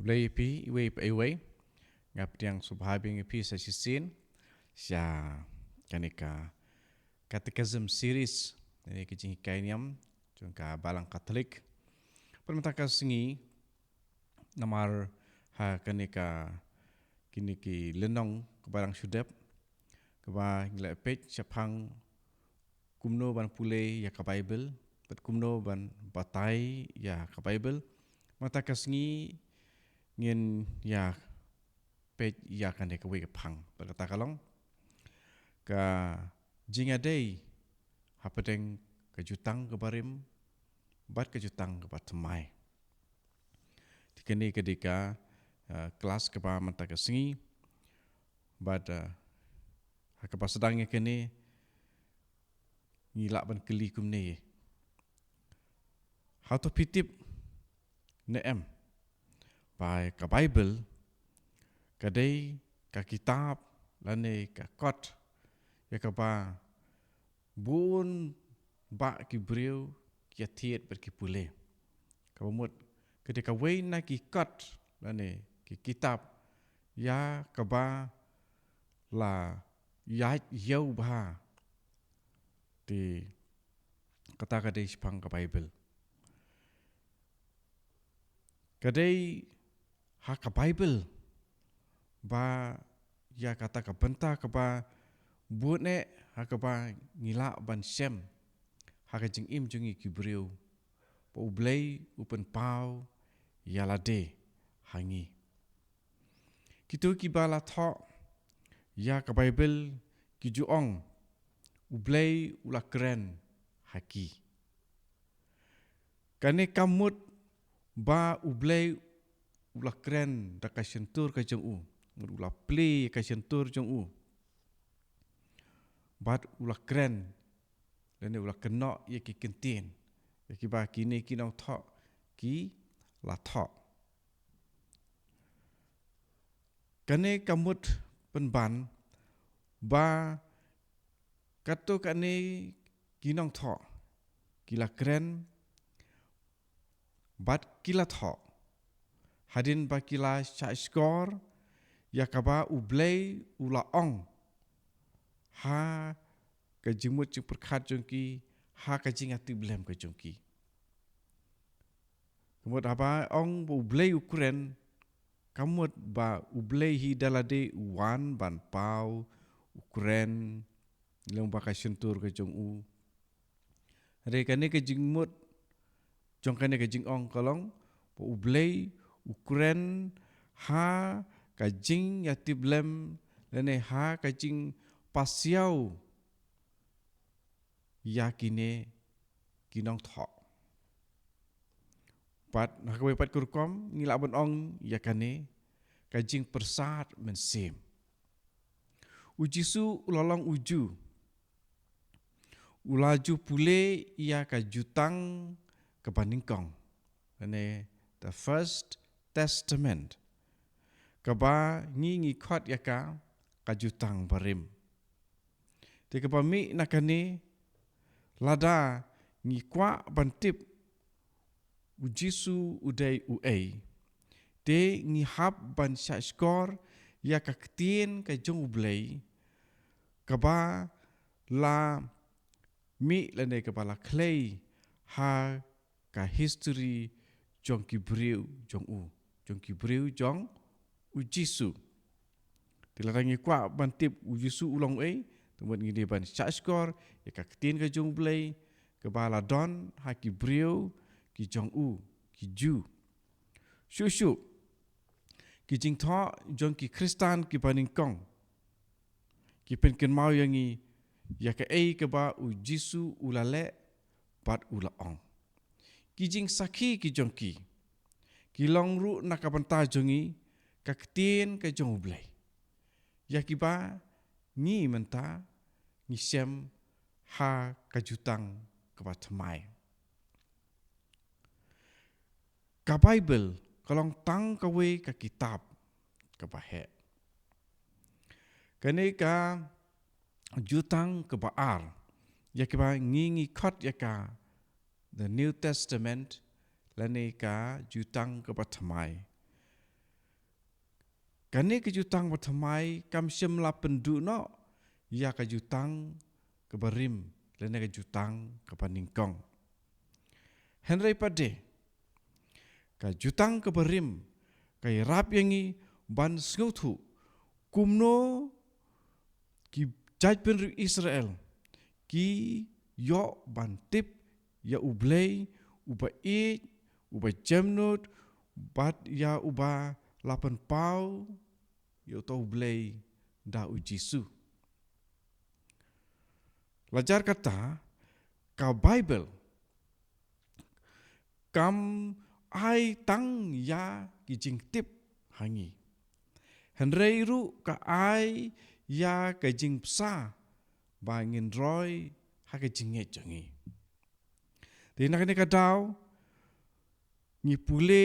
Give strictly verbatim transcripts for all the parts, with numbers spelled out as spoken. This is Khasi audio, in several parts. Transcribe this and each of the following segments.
Blei ïa phi iwei pa iwei. Nga pdiang sngewbha biang ïa phi sa shisien sha kane ka Catechism Series, kane ka jinghikai niam jong ka Balang Katholik. Bad mynta ka sngi, namar ha kane ka, kine ki lynnong ka Balang Shu Dep, kaba ngi la peit shaphang kumno ban pule ïa ka Baibl bad kumno ban batai ïa ka Baibl, mynta ka sngi ngin ïa peit ïa kane kawei ka phang. Bad kata ka long ka jingïadei hapdeng ka jutang kaba rim bad ka jutang kaba thymmai. Te kane ka dei ka, uh, klas kaba mynta ka sngi. Bad, uh, ha kaba sdang ïa kane, ngi lah ban kylli kumne. Hato phi tip ne em ba ka Baibl ka dei ka kitab lane ka kot ïa kaba bun bah ki briew ki ïathied bad ki pule. Kaba mut ka dei kawei na ki kot lane ki kitab ïa kaba la ïaid ïew bha. Te kata ka dei shaphang ka Baibl. Ka dei ha ka Baibl ba ïa kata ka bynta kaba bun eh ha kaba ngi lah ban shem ha ka jingim jong ngi ki briew ba U Blei u pynpaw ïa lade ha ngi. Kito kiba la thoh ïa ka Baibl ki ju ong U Blei u la kren ha ki. Kane kam mut ba U Blei u la kren da ka shyntur ka jong u, mut u la plie ka shyntur jong u. Bad u la kren lane u la kynnoh ïa ki kyntien ïa kiba kine ki nongthoh ki la thoh. Kane ka mut pynban ba kato kane ki nongthoh ki la kren bad ki la thoh hadien ba ki la shahshkor ïa kaba U Blei u la ong ha ka jingmut jingpyrkhat jong ki, ha ka jingïatiplem ka jong ki. Ka mut haba ong ba U Blei u kren, ka mut ba U Blei hi da lade u wan ban paw, u kren lyngba ka shyntur ka jong u. Hynrei kane ka jingmut jong kane ka jingong ka long ba U Blei u kren ha ka jingïatiplem lane ha ka jingpasiaw ïa kine ki nongthoh. Bad ha kawei pat ka rukom ngi lah ban ong ïa kane ka jingpyrsad mynsiem. U Jisu u la long u Jiw, u la ju pule ïa ka Jutang kaba Nyngkong, lane the First Testament, kaba ngi ngi khot ïa ka ka Jutang barim. Te kaba mih na kane, lada ngi kwah ban tip U Jisu u dei uei, te ngi hap ban shahshkor ïa ka ktien ka jong U Blei kaba la mih lane kaba la khlei ha ka history jong ki briew jong u, jong ki briew jong U Jisu. Te lada ngi kwah ban tip U Jisu u long uei, te mut ngi dei ban shahshkor ïa ka ktien ka jong U Blei kaba la don ha ki briew ki jong u, ki Jiw. Shuh shuh ki jingthoh jong ki Khristan kiba nyngkong ki pynkynmaw ïa ngi ïa kaei kaba U Jisu u la leh bad u la ong. Ki jingsakhi ki jong ki ki long ruh na ka bynta jong ngi, ka ktien ka jong U Blei, ïa kiba ngi mynta ngi shem ha ka Jutang kaba Thymmai. Ka Baibl ka long tang kawei ka kitab kaba heh. Kane ka Jutang kaba Ar, ïa kiba ngi ngi khot ïa ka the New Testament, lane ka Jutang kaba Thymmai, Kane ka jutang bathymmai kam shym la pynduh noh ïa ka jutang kaba rim lane ka jutang kaba nyngkong. Hynrei pat de, ka jutang kaba rim ka ïarap ïa ngi ban sngewthuh kumno ki jaitbynriew Israel ki ïoh ban tip ïa U Blei uba ïeit, uba jemnud, bad ïa uba la pynpaw ïa uta U Blei da U Jisu. Lajar kata, ka Baibl kam ai tang ïa ki jingtip ha ngi, hynrei ruh ka ai ïa ka jingbsa ba ngin roi ha ka jingngeit jong ngi. Te na kane ka daw ngi pule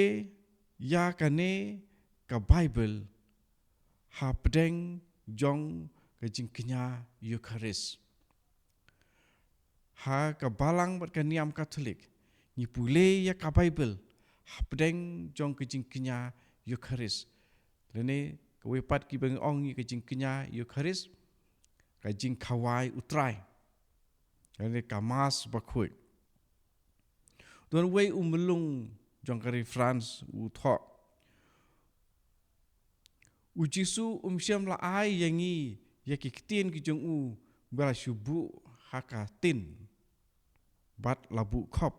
ïa kane ka Baibl hapdeng jong ka jingkñia Eukharist. Ha ka Balang bad ka Niam Katholik ngi pule ïa ka Baibl hapdeng jong ka jingkñia Eukharist. Lane kawei pat kiba ngi ong ïa ka jingkñia Eukharist, ka jingkhawai U Trai, lane ka Mass bakhuid. Don wei u myllung jong ka ri France u thoh, U Jisu um shym la ai ïa ngi ïa ki ktien ki jong u ba la shu buh ha ka tin bad la buh khop.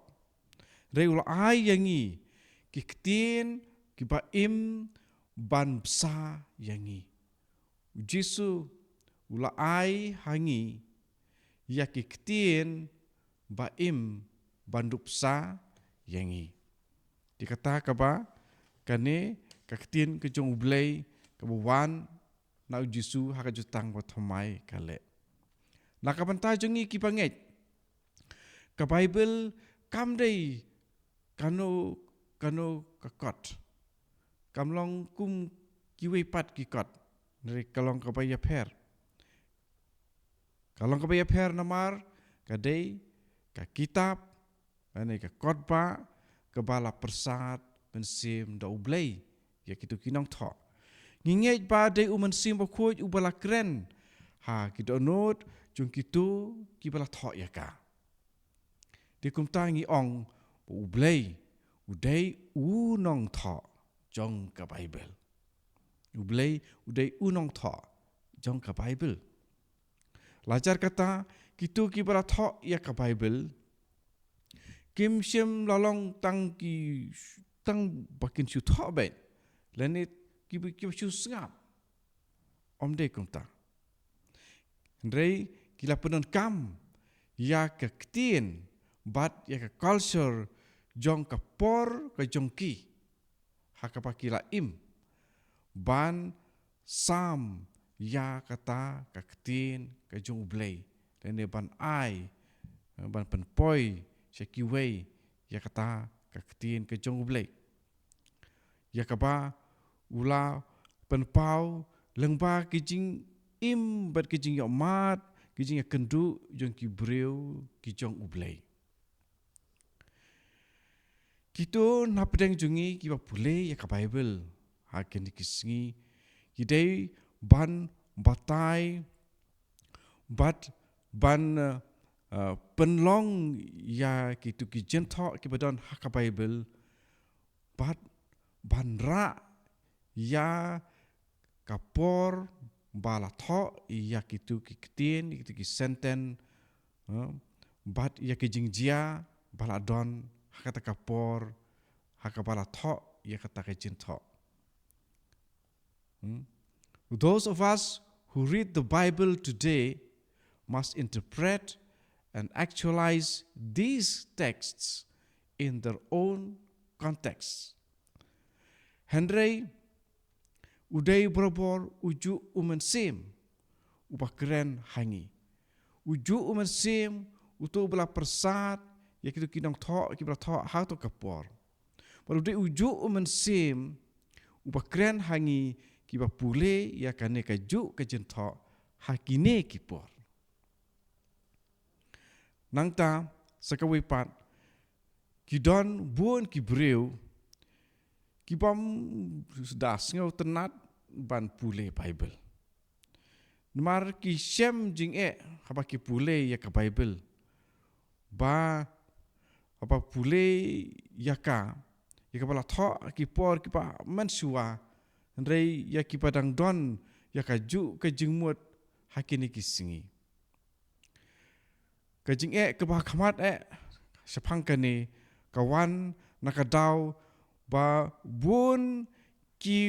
Hynrei u la ai ïa ngi ki ktien kiba im ban bsa ïa ngi. U Jisu u la ai ha ngi ïa ki ktien ba im ban dup bsa ïa ngi. Te kata kaba kane ka ktien ka jong U Blei kaba wan na U Jisu ha ka jutang bathymmai ka leh. Na ka bynta jong ngi kiba ngeit, ka Baibl kam dei kano kano ka kot. Kam long kum kiwei pat ki kot. Hynrei ka long kaba ïapher. Ka long kaba ïapher namar ka dei ka kitab, lane ka kot ba, kaba la pyrsad mynsiem da U Blei ïa kito ki nongthoh. Ngi ngeit ba dei U Mynsiem Bakhuid uba la kren ha ki dohnud jong kito kiba la thoh ïa ka. Te kumta ngi ong ba U Blei u dei u nongthoh jong ka Baibl. U Blei u dei u nongthoh jong ka Baibl. Lajar kata, kito kiba la thoh ïa ka Baibl kim shym la long tang ki, tang ba kin shu thoh beit, lane kiba, kiba shu sngap. Ym dei kumta. Hynrei ki la pyndonkam ïa ka ktien bad ïa ka culture jong ka por ka jong ki, ha kaba ki la im, ban sam ïa kata ka ktien ka jong U Blei, lane ban ai, ban pynpoi sha kiwei ïa kata ka ktien ka jong U Blei. Ïa kaba u la pynpaw lyngba ki jingim bad ki jingïohmad, ki jingïakynduh jong ki briew ki jong U Blei. Kito napdeng jong ngi kiba pule ïa ka Baibl ha kine ki sngi, ki dei ban batai bad ban, eh, eh, pynlong ïa kito ki jingthoh kiba don ha ka Baibl, bad ban rah ïa ka por ba la thoh ïa kito ki ktien, ïa kito ki senten, eh, bad ïa ki jingjia ba la don ha kata ka por, ha kaba la thoh ïa kata ka jingthoh. Hmm? Those of us who read the Bible today must interpret and actualize these texts in their own context. Hynrei u dei barabor ujuh u Mynsiem uba kren ha ngi. Ujuh u Mynsiem uto uba la pyrsad ïa kito ki nongthoh kiba la thoh ha kato ka por. Bad u dei ujuh u Mynsiem uba kren ha ngi kiba pule ïa kane kajuh ka jingthoh ha kine ki por. Nangta, sa kawei pat, ki don bun ki briew kibym da sngewtynnad, ban pule Baibl. Namar ki shem jingeh haba ki pule ïa ka Baibl. Ba haba pule ïa ka, ïa kaba la thoh ki por kiba mynshuwa, hynrei ïa kiba dang don ïa kajuh ka jingmut ha kine ki sngi. Ka jingeh kaba khmat eh shaphang kane ka wan na ka daw ba bun ki,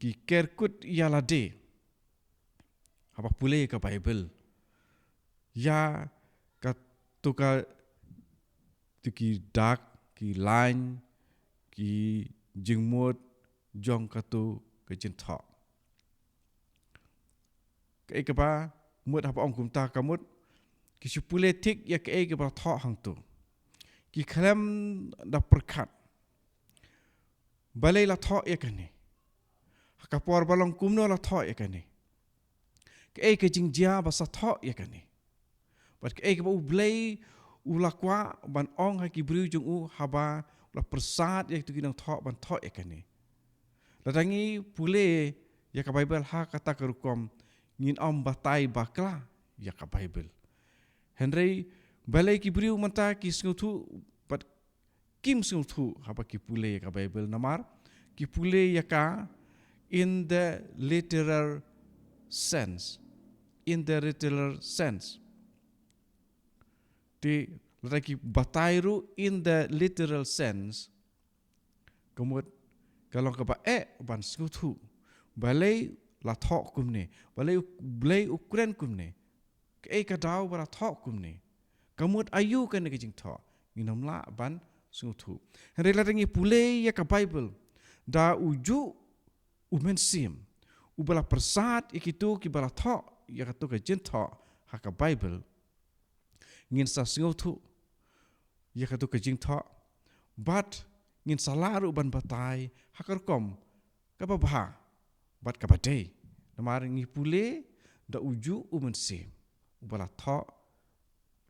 ki kerkut ïa lade haba pule ka Baibl. Ïa kato ka, to ki dak, ki lain, ki jingmut jong kato ka jingthoh. Kaei kaba mut haba ong kumta ka mut ki shu pule thik ïa kaei kaba la thoh hangto. Ki khlem da pyrkhat balei la thoh ïa kane, ha ka por ba long kumno la thoh ïa kane, kaei ka jingjia ba sa thoh ïa kane, bad kaei kaba U Blei u la kwah ban ong ha ki briew jong u haba u la pyrsad ïa kito ki nongthoh ban thoh ïa kane. Lada ngi pule ïa ka Baibl ha kata ka rukom, ngin ym batai bakla ïa ka Baibl. Hynrei balei ki briew mynta ki sngewthuh bad kim sngewthuh haba ki pule ïa ka Baibl? Namar ki pule ïa ka in the literal sense. In the literal sense. Te lada ki batai ruh in the literal sense, ka mut ka long kaba eh ban sngewthuh balei la thoh kumne, balei U Blei u kren kumne, kaei ka daw ba la thoh kumne, ka mut aïu kane ka jingthoh, ngin ym lah ban sngewthuh. Hynrei lada ngi pule ïa ka Baibl da ujuh u Mynsiem uba la pyrsad ïa kito kiba la thoh ïa kato ka jingthoh ha ka Baibl, ngin sa sngewthuh ïa kato ka jingthoh bad ngin sa lah ruh ban batai ha ka rukom kaba bha bad kaba dei. Namar ngi pule da ujuh u Mynsiem uba la thoh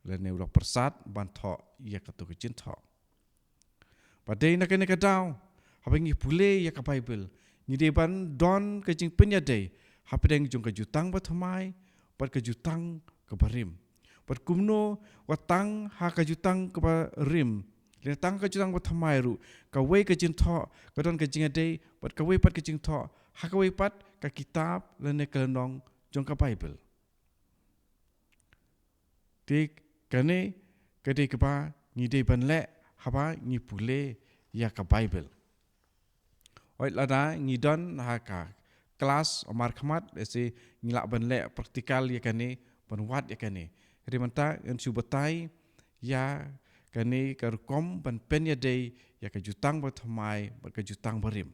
lane u la pyrsad ban thoh ïa kato ka jingthoh. Bad dei na kane ka daw, haba ngi pule ïa ka Baibl, ngi dei ban don ka jingpynïadei hapdeng jong ka Jutang Bathymmai bad ka Jutang kaba Rim. Bad kumno wat tang ha ka Jutang kaba Rim, lane tang ka Jutang Bathymmai ruh, kawei ka jingthoh ka don ka jingïadei bad kawei pat ka jingthoh ha kawei pat ka kitab lane ka lynnong jong ka Baibl. Te kane ka dei kaba ngi dei ban leh haba ngi pule ïa ka Baibl. Hooid, lada ngi don ha ka klas markhmat, lehse ngi lah ban leh practical ïa kane, ban wad ïa kane. Hynrei mynta ngan shu batai ïa kane ka rukom ban pynïadei ïa ka Jutang Bathymmai bad ka Jutang Barim.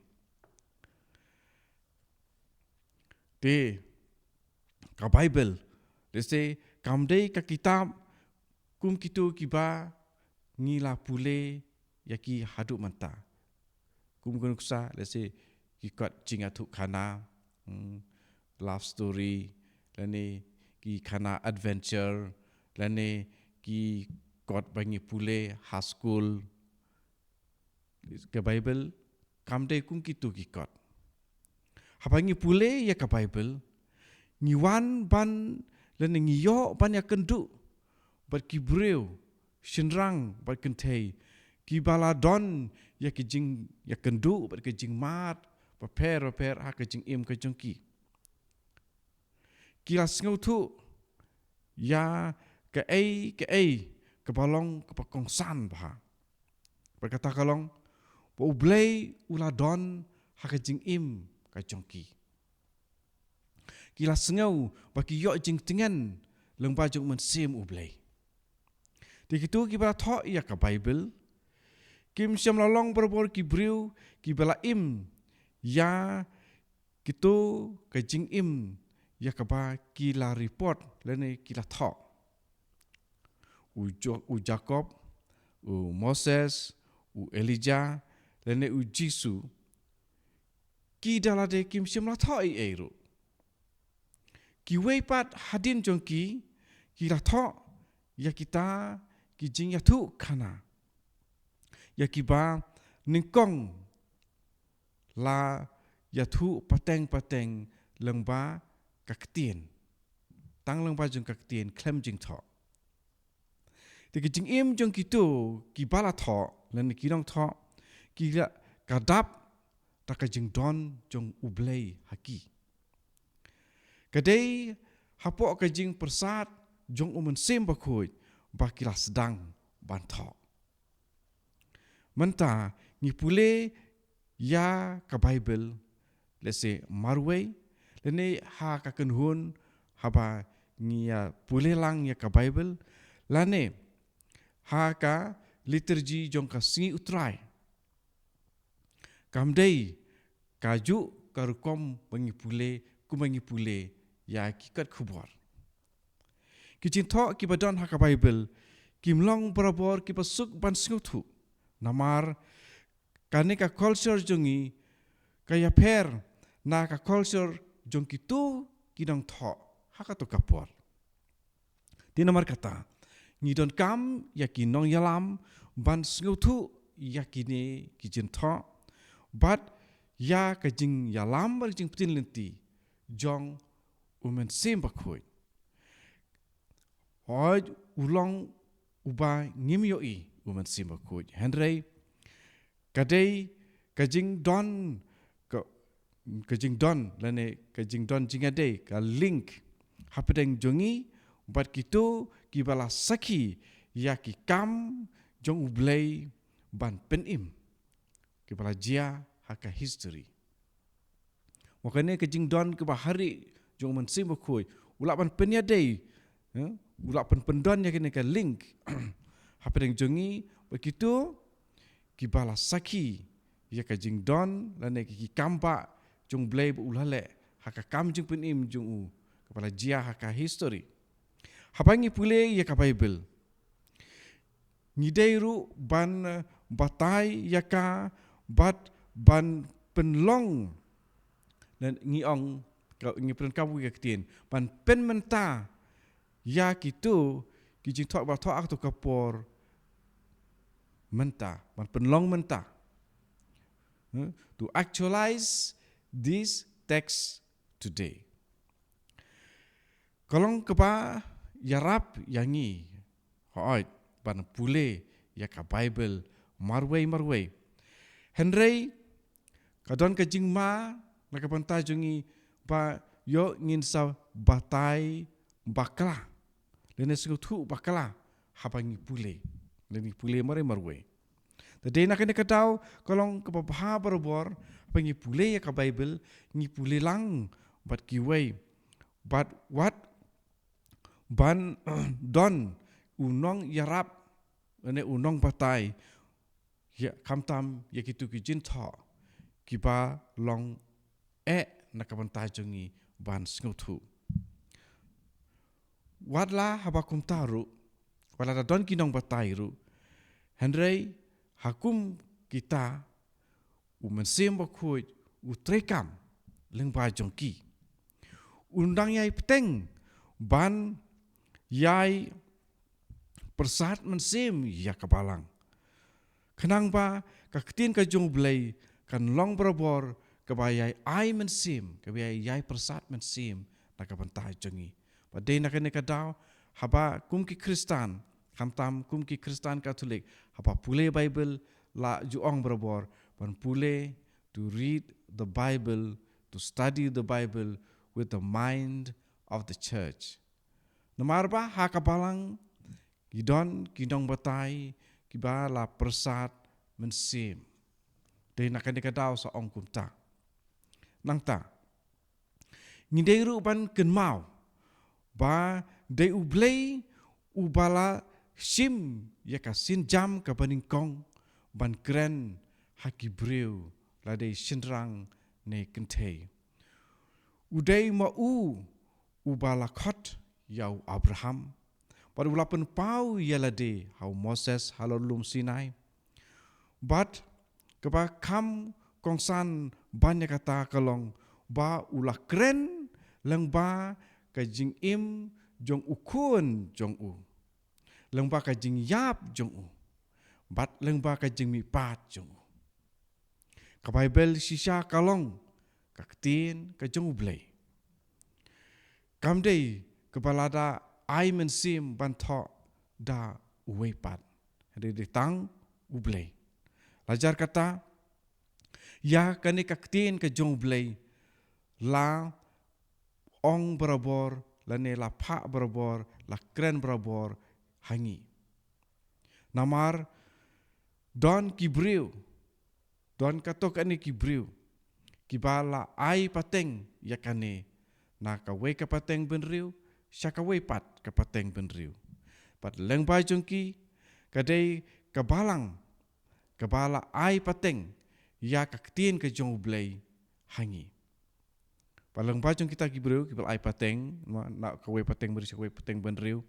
Te ka Baibl, lehse kam dei ka kitab kum kito kiba ngi la pule ïa ki haduh mynta. Kum ka nuksa, lehse ki kot jingïathuh khana, hmm, love story, lane ki khana adventure, lane ki kot ba ngi pule ha skul. Ka Baibl kam dei kum kito ki kot. Haba ngi pule ïa ka Baibl, ngi wan ban, lane ngi ïoh ban ïakynduh bad ki briew, shynrang bad kynthei, kiba la don ïa ki jingïakynduh bad ki jingmad bapher bapher ha ka jingim ka jong ki. Ki la sngewthuh ïa kaei kaei kaba long kaba kongsan bha. Bad kata ka long ba U Blei u la don ha ka jingim ka jong ki. Ki la sngew ba ki ïoh jingtngen lyngba jong u Mynsiem U Blei. Te kito kiba la thoh ïa ka Baibl kim shym la long barabor ki briew kiba la im ïa kito ka jingim ïa kaba ki la report lane ki la thoh. U Jo-, u Jakob, u Moses, u Elijah, lane u Jisu, ki da lade kim shym la thoh ei ei ruh. Kiwei pat hadien jong ki, ki la thoh ïa kita ki jingïathuh khana ïa kiba nyngkong la ïathuh pateng-pateng lyngba ka ktien. Tang lyngba jong ka ktien khlem jingthoh. Te ki jingim jong kito kiba la thoh lane ki nongthoh, ki la, ka dap da ka jingdon jong U Blei ha ki. Ka dei hapoh ka jingpyrsad jong U Mynsiem Bakhuid ba ki la sdang ban thoh. Mynta ngi pule ïa ka Baibl, lehse marwei, lane ha ka kynhun haba ngi ïa pule lang ïa ka Baibl, lane ha ka liturgi jong ka Sngi U Trai. Kam dei kajuh ka rukom ba ngi pule, kumba ngi pule ïa ki kot khubor. Ki jingthoh kiba don ha ka Baibl kim long barabor kiba suk ban sngewthuh. Namar kane ka culture jong ngi ka ïapher na ka culture jong kito ki nongthoh ha kato ka por. Te namar kata, ngi donkam ïa ki nongïalam ban sngewthuh ïa kine ki jingthoh bad ïa ka jingïalam bad jingpyntip lynti jong U Mynsiem Bakhuid. Hooid, u long uba ngim ïohi U Mynsiem Bakhuid. Hynrei ka dei ka jingdon, ka, ka jingdon, lane ka jingdon jingïadei, ka link hapdeng jong ngi bad kito kiba la sakhi ïa ki kam jong U Blei ban pynim, kiba la jia ha ka history. Mo kane ka jingdon kaba ha ri jong U Mynsiem Bakhuid u lah ban pynïadei, eh, u lah pyn, pyndon ïa kane ka link hapdeng jong ngi bad kito kiba la sakhi ïa ka jingdon lane ki kam ba jong U Blei ba u la leh ha ka kam jingpynim jong u kaba la jia ha ka history. Haba ngi pule ïa ka Baibl, ngi dei ruh ban, eh, batai ïa ka bad ban pynlong, ngi ong, ka, ngi pynlong ka bui ka ktien ban pynmynta ïa kito ki jingthoh ba thoh ha kato ka por mynta, ban pynlong mynta. Hmm? To actualize this text today. Ka long kaba ïarap ïa ngi, hooid, ban pule ïa ka Baibl marwei marwei. Hynrei ka don ka jingma na ka bynta jong ngi ba ïoh ngin sa batai bakla, lane sngewthuh bakla haba ngi pule, lane ngi pule marwei marwei. Te dei na kane ka daw ka long kaba bha barabor haba ngi pule ïa ka Baibl, ngi pule lang bad kiwei, bad wat ban don u nongïarap, lane u nongbatai, ïa, khamtam ïa kito ki jingthoh kiba long eh na ka bynta jong ngi ban sngewthuh. Wat la haba kumta ruh, wat la da don ki nongbatai ruh, hynrei ha kum kita, U Mynsiem Bakhuid u treikam lyngba jong ki. Un dang ïai bteng ban ïai pyrsad mynsiem ïa ka balang, khnang ba ka ktien ka jong U Blei kan long barabor kaba ïai ai mynsiem, kaba ïai, ïai pyrsad mynsiem na ka bynta jong ngi. Bad dei na kane ka daw haba kum ki Khristan, khamtam kum ki Khristan Katholik, haba pule Baibl, la ju ong barabor ban pule, to read the Bible, to study the Bible with the mind of the church. Namar ba ha ka balang ki don ki nongbatai kiba la pyrsad mynsiem. Dei na kane ka daw sa ong kumta. Nangta ngi dei ruh ban kynmaw ba dei U Blei uba la shim ïa ka sienjam kaba nyngkong ban kren ha ki briew, la dei shynrang ne kynthei. U dei ma u uba la khot ïa u Abraham, bad u la pynpaw ïa lade ha u Moses halor lum Sinai. Bad kaba kham kongsan ban ïa kata ka long ba u la kren lyngba ka jingim jong u khun jong u, lyngba ka jingïap jong u, bad lyngba ka jingmihpat jong u. Ka Baibl shisha ka long ka ktien ka jong U Blei. Kam dei kaba lada ai mynsiem ban thoh da uwei pat. Hynrei dei tang U Blei. La jar kata, ïa kane ka ktien ka jong U Blei la ong barabor, lane la phah barabor, la kren barabor ha ngi. Namar don ki briew, don katto katne ki briew kiba la ai pateng ïa kane, na kawei ka pateng bynriew sha kawei pat ka pateng bynriew. Bad lyngba jong ki ka dei ka balang kaba la ai pateng ïa ka ktien ka jong U Blei ha ngi. Bad lyngba jong kita ki briew kiba la ai pateng, na, na kawei pateng bynriew sha kawei pateng bynriew.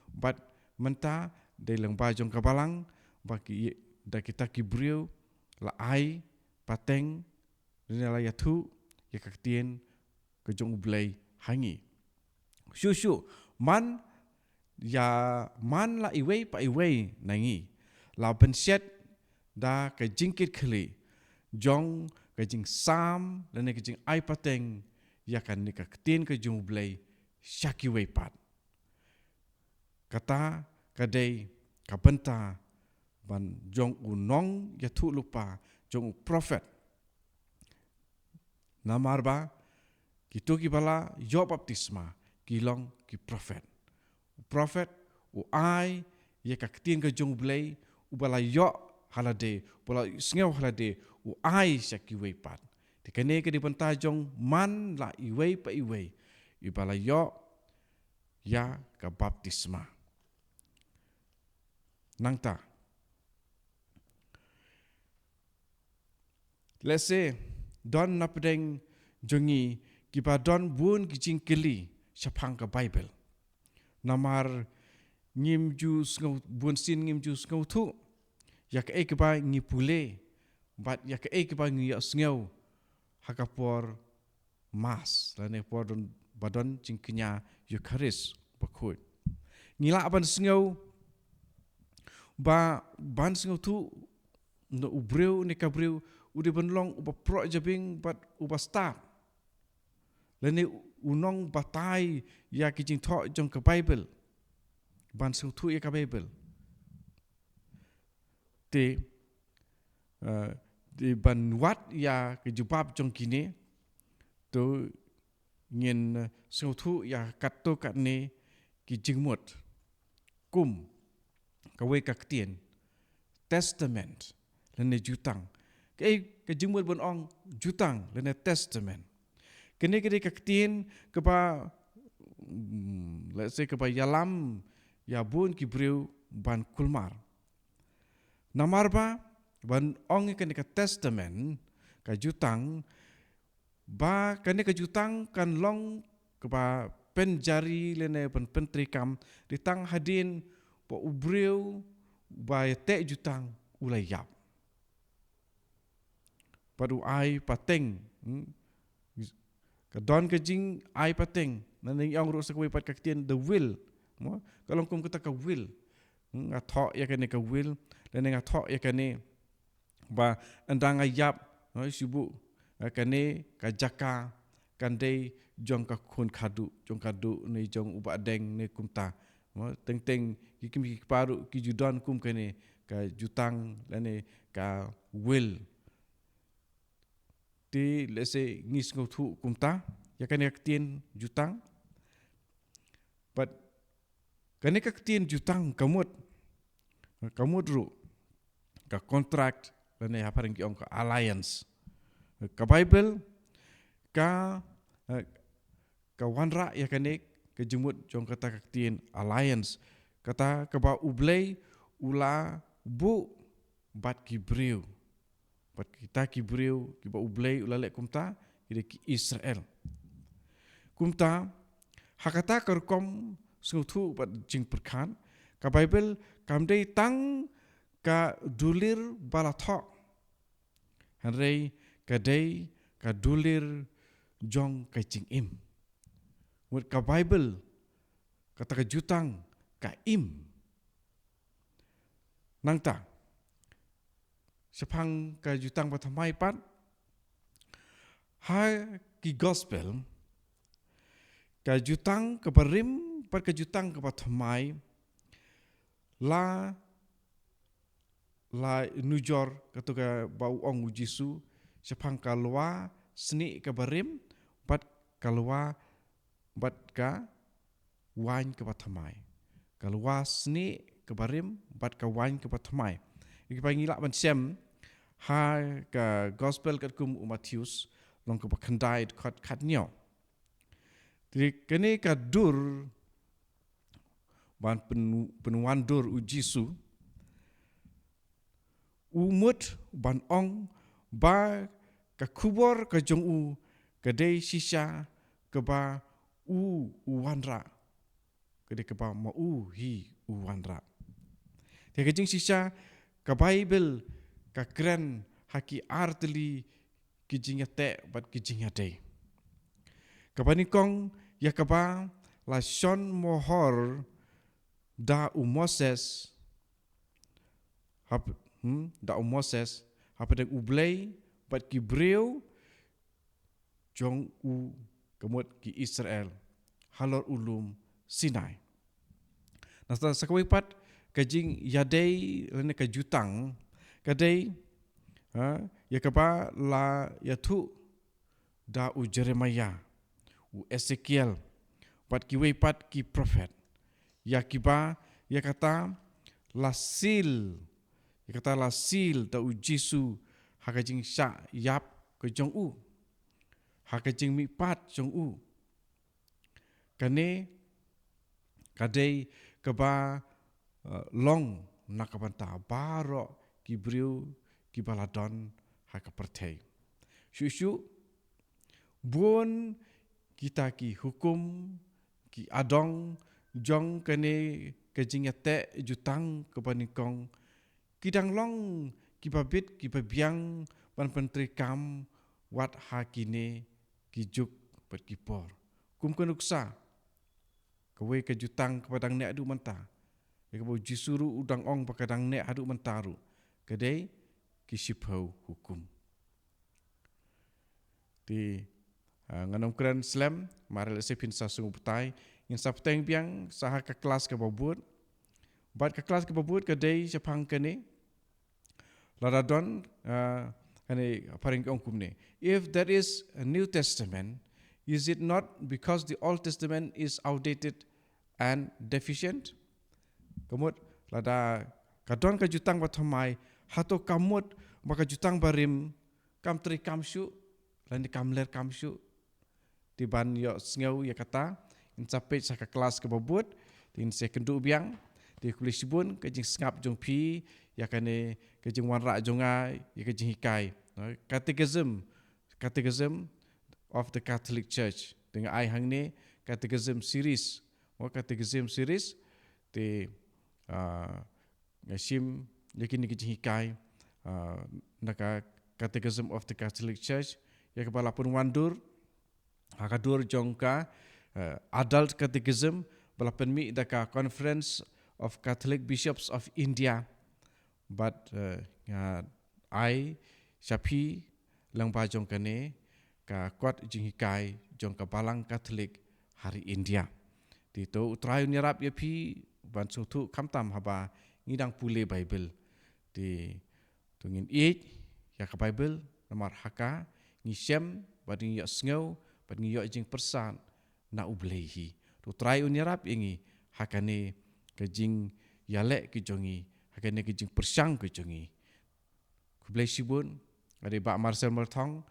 Bad mynta dei lyngba jong ka balang ba ki, da kita ki briew la ai pateng, lane la ïathuh ïa ka ktien ka jong U Blei ha ngi. Shuh shuh, man ïa, man la iwei pa iwei na ngi la pynshet da ka jingkitkhlieh jong ka jingsam lane ka jingai pateng ïa kane ka ktien ka jong U Blei sha kiwei pat. Kata ka dei ka bynta ban jong u nongïathuhlypa, jong u prophet. Namar ba kito kiba la ïoh baptisma ki long ki prophet. U prophet u ai ïa ka ktien ka jong U Blei, uba la ïoh ha lade, uba la sngew ha lade, u ai sha kiwei pat. Te kane ka dei bynta jong man la iwei pa iwei iba la ïoh ïa ka baptisma. Nangta, lehse don napdeng jong ngi kiba don bun ki jingkylli shaphang ka Baibl. Namar ngim ju sngew, bun sien ngim ju sngewthuh ïa kaei kaba ngi pule bad ïa kaei kaba ngi ïohsngew ha ka por Mass, lane por don, ba don jingkñia Eukharist bakhuid. Ngi lah ban sngew ba, ban sngewthuh na u briew ne ka briew u dei ban long uba proh jabieng bad uba stad, lane u nongbatai ïa ki jingthoh jong ka Baibl, ban sngewthuh ïa ka Baibl. Te, eh, te ban wad ïa ka jubab jong kine, to ngin, eh, sngewthuh ïa katto katne ki jingmut. Kum kawei ka ktien, testament lane jutang. Kaei ka jingmut ban ong jutang lane testament? Kane ka dei ka ktien kaba, mm, let's say, kaba ïalam ïa bun ki briew ban kulmar. Namar ba ban ong ïa kane ka testament, ka jutang, ba kane ka jutang kan long kaba pynjari lane ban pyntreikam dei tang hadien ba u briew ba ïateh jutang u la ïap bad u ai pateng, hmm? Ka don ka jingai pateng, lane ngi ong ruh sa kawei pat ka ktien the will. Mo, ka long kum kata ka will. Hmm, nga thoh ïa kane ka will, lane nga thoh ïa kane ba ynda nga ïap, no, shu buh, eh, kane ka jaka kan dei jong ka khun khadduh, jong ka duh ne jong u bahdeng ne kumta. Mo, teng teng ki kmie ki kpa ruh ki ju don kum kane ka jutang lane ka will. Te lehse ngi sngewthuh kumta ïa kane ka ktien jutang. Bad kane ka ktien jutang ka mut, ka mut ruh ka contract, lane ha phareng ki ong ka alliance. Ka Baibl ka, eh, ka wanrah ïa kane ka jingmut jong kata ka ktien alliance. Kata kaba U Blei u la buh bad ki briew. Bad kita ki briew kiba U Blei u la leh kumta, ki dei ki Israel. Kumta, ha kata ka rukom sngewthuh bad jingpyrkhat, ka Baibl kam dei tang ka dulir ba la thoh, hynrei ka dei ka dulir jong ka jingim. Mut ka Baibl, kata ka jutang ka im. Nangta, shaphang ka jutang ba thymmai pat, Ha ki gospel, ka jutang kaba rim bad ka jutang kaba thymmai, la la nujor kato kaba u ong u Jisu shaphang ka lwa snieh kaba rim bad ka lwa bad ka waiñ kaba thymmai. Ka lwa snieh kaba rim bad ka waiñ kaba thymmai. Ïa kiba ngi lah ban shem ha ka gospel katkum u Mathaios, lynnong kaba khyndai, dkhot khathynñiew. Te kane ka dur ban pyn-, pynwandur u Jisu, u mut ban ong ba ka khubor ka jong u ka dei shisha kaba u u wanrah. Ka dei kaba ma u hi u wanrah. Te ka jingshisha, ka Baibl ka kren ha ki artylli ki jingïateh bad ki jingïadei. Kaba nyngkong, ïa kaba la shon mohor da u Moses, hap-, hmm, da u Moses hapdeng U Blei bad ki briew jong u, ka mut ki Israel, halor u lum Sinai. Na sa, sa kawei pat, ka jingïadei lane ka jutang ka dei, ha, ïa kaba la ïathuh da u Jeremiah, u Ezekiel, bad kiwei pat ki prophet, ïa kiba, ïa kata la seal, ïa kata la seal da u Jisu ha ka jingshah ïap ka jong u, ha ka jingmihpat jong u. Kane ka dei kaba, eh, long na ka bynta baroh ki briew kiba la don ha ka pyrthei. Shuh shuh, bun kita ki hukum, ki adong jong kane ka jingïateh jutang kaba nyngkong, ki dang long kiba bit kiba biang ban pyntreikam wat ha kine ki juk bad ki por. Kum ka nuksa, kawei ka jutang kaba dang neh haduh mynta, ïa kaba u Jisu ruh u dang ong ba ka dang neh haduh mynta ruh, ka dei ki shiphew hukum. Te, ah, ngan ym kren slem, namar lehse phin sa sngewbha batai, ngin sa bteng biang sa ha ka klas kaba bud. Bad ka klas kaba bud ka dei shaphang kane, lada don, ah, kane phareng ki ong kumne: If there is a New Testament, is it not because the Old Testament is outdated and deficient? Ka mut, lada ka don ka jutang ba thymmai, hato ka mut ba ka jutang ba rim kam treikam shuh, lane kam lerkam shuh? Te ban ïohsngew ïa kata, ngin sa peit sa ka klas kaba bud, te ngin sa kynduh biang. Te khublei shibun ka jingsngap jong phi ïa kane ka jingwanrah jong nga ïa ka jinghikai, no, Catechism, Catechism of the Catholic Church. Te nga ai hangne Catechism series, mo, Catechism series. Te, ah, nga shim ïa kine ki jinghikai, ah, na ka Catechism of the Catholic Church, ïa kaba la pynwandur ha ka dur jong ka, eh, Adult Catechism, ba la pynmih da ka Conference of Catholic Bishops of India. Bad, eh, nga ai sha phi lyngba jong kane ka kot jinghikai jong ka Balang Katholik ha ri India. Te to U Trai un ïarap ïa phi ban sngewthuh khamtam haba ngi dang pule Baibl. Te to ngin ïeit ïa ka Baibl, namar ha ka ngi shem, bad ngi ïohsngew, bad ngi ïoh jingpyrsad na U Blei hi. To U Trai un ïarap ïa ngi ha kane ka jingïaleh ka jong ngi, ha kane ka jingpyrshang ka jong ngi. Khublei shibun, nga dei Bah Marcel Malthong,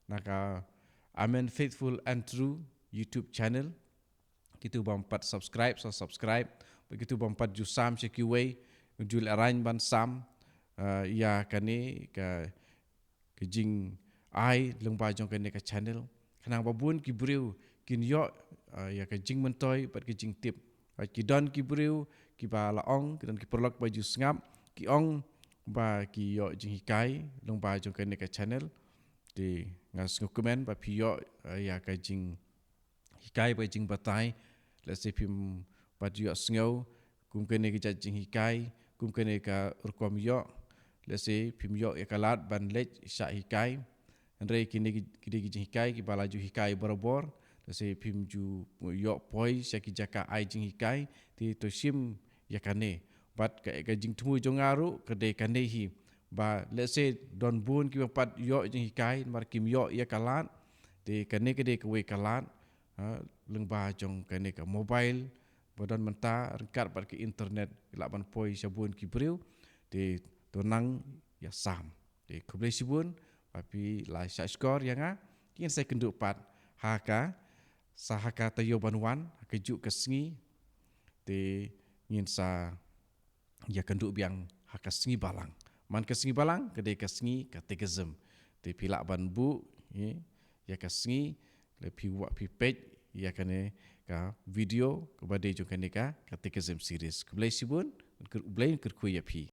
na ka Amen Faithful and True YouTube channel. Kito bym pat subscribe, sa subscribe. Bad kito bym pat ju sam sha kiwei, ju lehrain ban sam, eh, ïa kane ka, ka jingai lyngba jong kane ka channel. Khnang ba bun ki briew kin ïoh, eh, ïa ka jingmyntoi bad ka jingtip. Bad ki don ki briew kiba la ong, ki don ki paralok ba ju sngap, ki ong ba ki ïoh jinghikai lyngba jong kane ka channel. Te nga sngewkmen ba phi ïoh, eh, ïa ka jing hikai bad jingbatai. Lehse phim pat ïohsngew kum kane ka jait jinghikai, kum kane ka rukom ïoh. Lehse phim ïoh ïa ka lad ban leit shah hikai. Hynrei kine ki, ki dei ki jinghikai kiba la ju hikai barabor. Lehse phim ju ïoh poi sha ki jaka ai jinghikai, te to shim ïa kane. Bad ka, ka jingthmu jong nga ruh ka dei kane hi, ba lehse don bun kiba pat ïoh jinghikai namar kim ïoh ïa ka lad. Te kane ka dei kawei ka lad, ha, lyngba jong kane ka mobile ba don mynta, ryngkat bad ka internet, ki lah ban poi sha bun ki briew. Te to nang ïasam. Te khublei shibun ba phi la shahshkor ïa nga. Ngin sa ïakynduh pat ha ka, sa ha ka taïew ban wan, ha kajuh ka sngi. Te ngin sa ïakynduh biang ha ka sngi Balang. Man ka sngi Balang ka dei ka sngi Catechism. Te phi lah ban buh, eh, ïa ka sngi, lada phi wad, phi peit ïa kane ka video kaba dei jong kane ka Catechism series. Khublei shibun, kyrkhu, Blei kyrkhu ïa phi.